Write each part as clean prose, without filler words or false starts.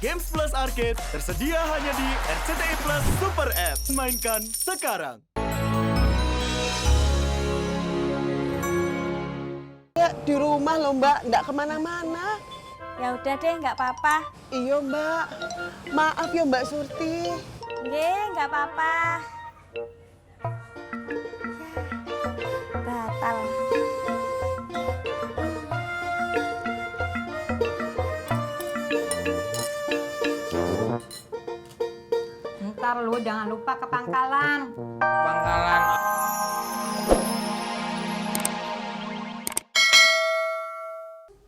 Games Plus Arcade tersedia hanya di RCTI Plus Super App. Mainkan sekarang. Ya, di rumah loh Mbak, nggak kemana-mana. Ya udah deh, nggak apa-apa. Iya Mbak, maaf ya Mbak Surti. Nggih, nggak apa-apa. Batal. Ntar lu jangan lupa ke pangkalan. Pangkalan.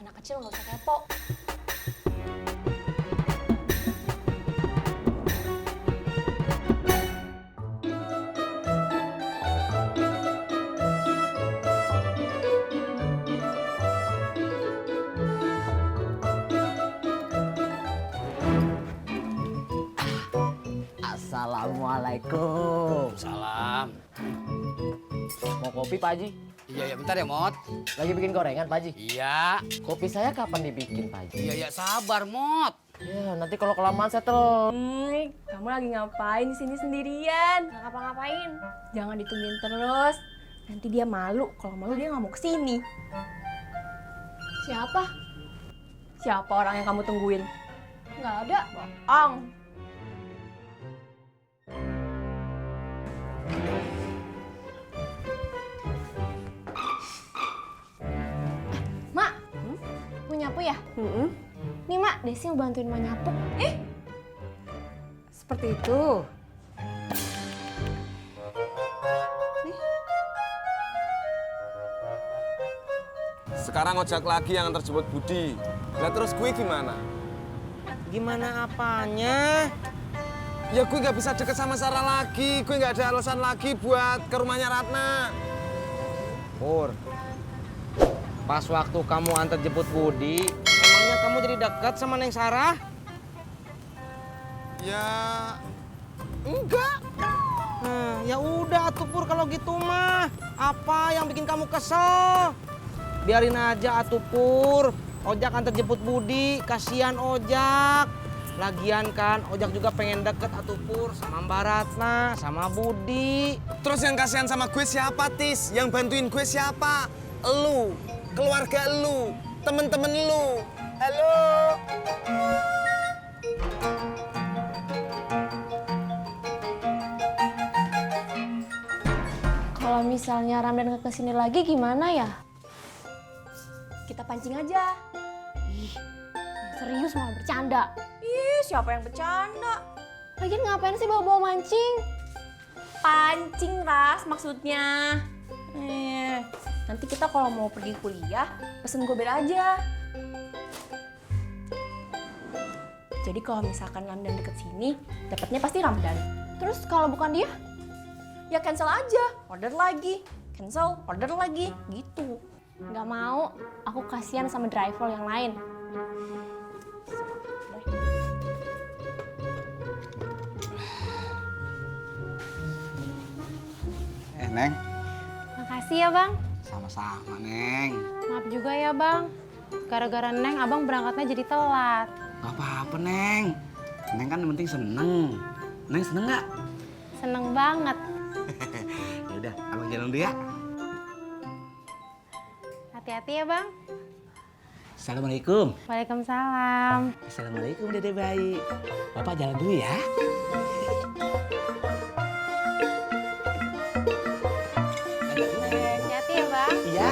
Anak kecil nggak usah kepo. Assalamualaikum. Salam. Mau kopi Pak Haji? Iya, ya bentar ya, Mot. Lagi bikin gorengan Pak Haji? Iya. Kopi saya kapan dibikin Pak Haji? Iya, ya sabar, Mot. Ya nanti kalau kelamaan settle. Kamu lagi ngapain di sini sendirian? Nggak ngapa-ngapain. Jangan ditungguin terus. Nanti dia malu. Kalau malu dia nggak mau kesini. Siapa? Siapa orang yang kamu tungguin? Nggak ada. Bohong. Mak, mau nyapu ya? Nih Mak, Desi mau bantuin Mak nyapu. Seperti itu. Sekarang ojek lagi yang terjebut Budi. Lah terus gue gimana? Gimana apanya? Ya gue nggak bisa deket sama Sarah lagi. Gue nggak ada alasan lagi buat ke rumahnya Ratna. Pur, pas waktu kamu antar jemput Budi, emangnya kamu jadi dekat sama Neng Sarah? Ya enggak. Nah, ya udah atuh Pur kalau gitu mah. Apa yang bikin kamu kesel? Biarin aja atuh Pur. Ojak antar jemput Budi, kasihan Ojak. Lagian kan Ojak juga pengen deket atuh Pur sama Mbak Ratna, sama Budi. Terus yang kasihan sama gue siapa, Tis? Yang bantuin gue siapa? Elu, keluarga elu, temen-temen lu. Halo. Kalau misalnya Ramdan nggak kesini lagi gimana ya? Kita pancing aja. Ih, serius malah bercanda. Ih, siapa yang bercanda? Lagian ngapain sih bawa-bawa mancing? Pancing, Ras, maksudnya. Nanti kita kalau mau pergi kuliah, pesen gober aja. Jadi kalau misalkan Ramdan deket sini, dapatnya pasti Ramdan. Terus kalau bukan dia, ya cancel aja, order lagi, cancel, order lagi, gitu. Nggak mau, aku kasihan sama driver yang lain. Neng. Makasih ya Bang. Sama-sama, Neng. Maaf juga ya Bang. Gara-gara Neng, Abang berangkatnya jadi telat. Gak apa-apa, Neng. Neng kan yang penting seneng. Neng seneng nggak? Seneng banget. Ya udah, abang jalan dulu ya. Hati-hati ya Bang. Assalamualaikum. Waalaikumsalam. Assalamualaikum, Dede bayi. Bapak jalan dulu ya. Hati-hati ya Bang. Iya.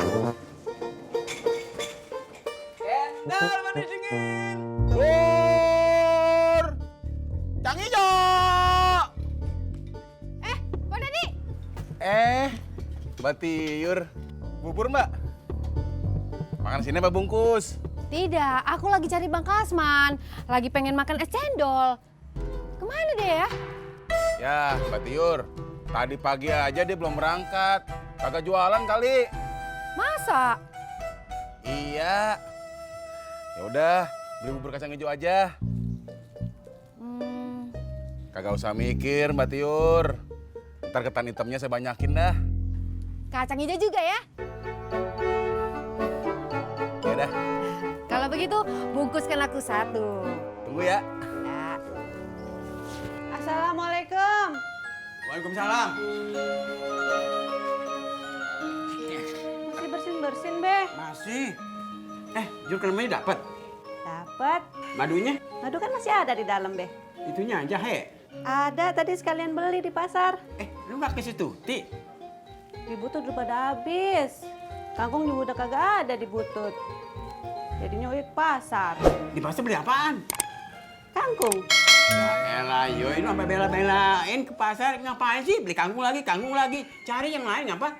Cendol manis dingin. Pur. Cang Ijo. Kok Dadi? Mbak Tiur. Bubur, Mbak. Makan sini apa bungkus? Tidak, aku lagi cari Bang Kasman. Lagi pengen makan es cendol. Kemana dia ya? Ya, Mbak Tiur. Tadi pagi aja dia belum berangkat. Kagak jualan kali. Masa? Iya. Ya udah, beli bubur kacang hijau aja. Kagak usah mikir, Mbak Tiur. Ntar ketan hitamnya saya banyakin dah. Kacang hijau juga ya? Ya udah, Kalau begitu, bungkuskan aku satu. tunggu ya. Assalamualaikum. Waalaikumsalam. Masih bersin-bersin, Be. Masih. Jur kelmanya dapat. Dapat. Madunya? Madu kan masih ada di dalam, Be. Itunya jahe. Ada, tadi sekalian beli di pasar. Lu nggak ke situ, Ti? Di butut udah pada habis. Kangkung juga udah kagak ada di butut. Jadinya ke pasar. Di pasar beli apaan? Kangkung. Ya elah, yo ini sampai bela-belain ke pasar. Ngapain sih? Beli kangkung lagi. Cari yang lain apa?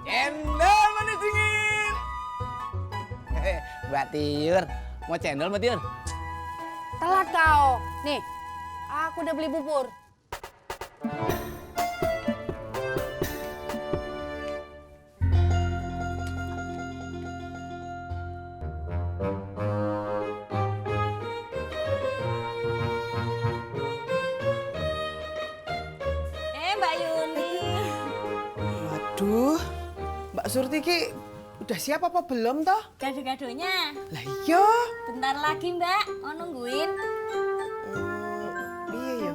Cendol manis dingin. Mbak Tiur, mau cendol Mbak Tiur? Telat kau. Nih, aku udah beli bubur. Mbak Yuni. Waduh, Mbak Surti ki udah siap apa belum toh? Gado-gadonya. Lah iya. Bentar lagi Mbak, mau nungguin. Iya ya.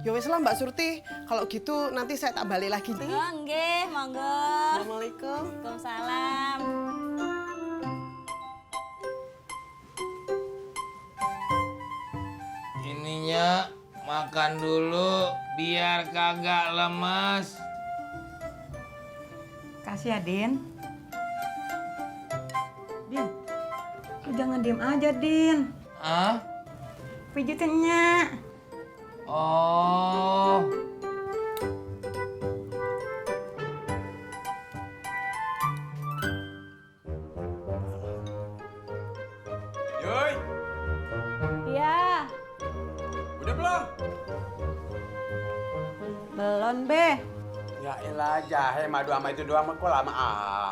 Ya wes lah Mbak Surti, kalau gitu nanti saya tak balik lagi nih. Oh nggih, monggo. Assalamualaikum. Waalaikumsalam. Ininya makan dulu biar kagak lemas. Kasih ya, Din. Din, lu jangan diem aja, Din. Ah? Pijitinnya. Oh. Yoi, Iya, udah belum? belum, Be. Ya elah, jahe madu sama itu doang kok lama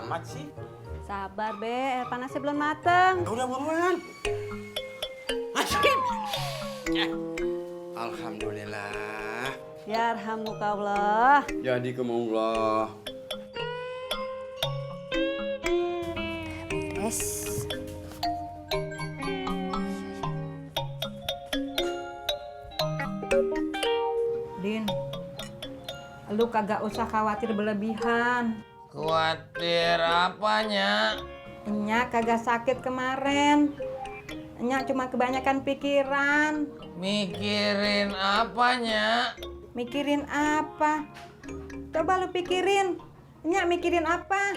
amat sih. Sabar, Be. Air panasnya belum mateng. Udah buruan. Asik. Alhamdulillah. Yarhamukallah. Jadi kemaulah. Din, lu kagak usah khawatir berlebihan. Khawatir apanya? Enyak kagak sakit kemarin. Enyak cuma kebanyakan pikiran. Mikirin apanya? Mikirin apa? Coba lu pikirin. Enyak mikirin apa?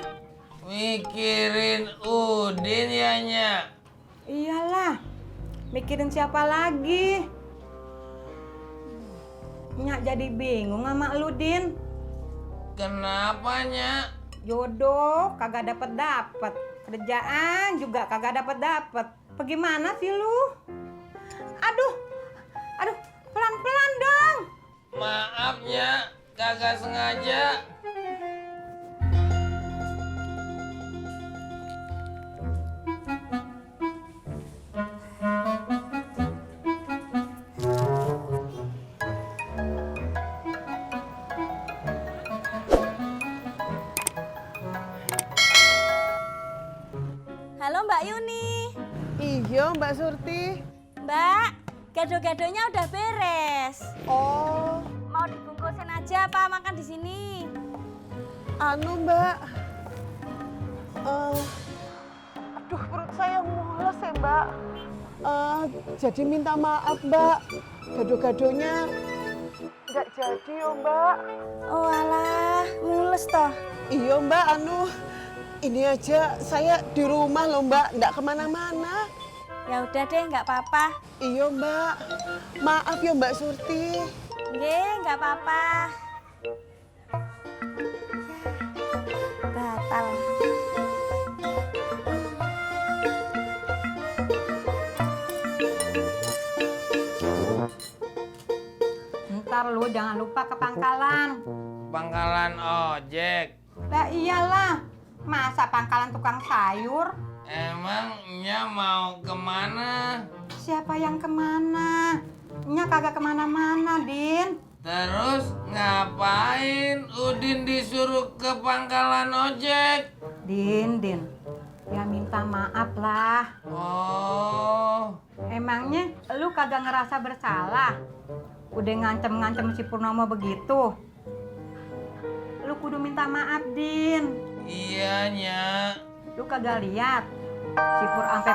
Mikirin Udin ya, Nyak? Iyalah. Mikirin siapa lagi? Nyak jadi bingung sama lu, Din. Kenapa, Nyak? Jodoh kagak dapet. Kerjaan juga kagak dapet. Bagaimana sih lu? Aduh, pelan-pelan dong. Maaf, Nyak. Kagak sengaja. Halo Mbak Yuni. Iya Mbak Surti. Mbak, gado-gadonya udah beres. Oh, Mau dibungkusin aja apa makan di sini? anu Mbak. Aduh perut saya mules ya Mbak. Jadi minta maaf Mbak. Gado-gadonya nggak jadi ya Mbak. Oh alah, mules toh. Iya Mbak, ini aja saya di rumah loh Mbak, nggak kemana-mana. Ya udah deh, nggak apa-apa. Iya Mbak, maaf ya Mbak Surti. Nggih, nggak apa-apa. Batal. Ntar lu jangan lupa ke pangkalan. Pangkalan ojek. Lah iyalah, masa pangkalan tukang sayur? Emang Nyak mau kemana? Siapa yang kemana? Nyak kagak kemana-mana, Din. Terus ngapain Udin disuruh ke pangkalan ojek? Din, ya minta maaf lah. Oh, Emangnya lu kagak ngerasa bersalah? Udah ngancem-ngancem si Purnomo begitu. Lu kudu minta maaf, Din. iya, Nyak. Lu kagak lihat si Pur ampe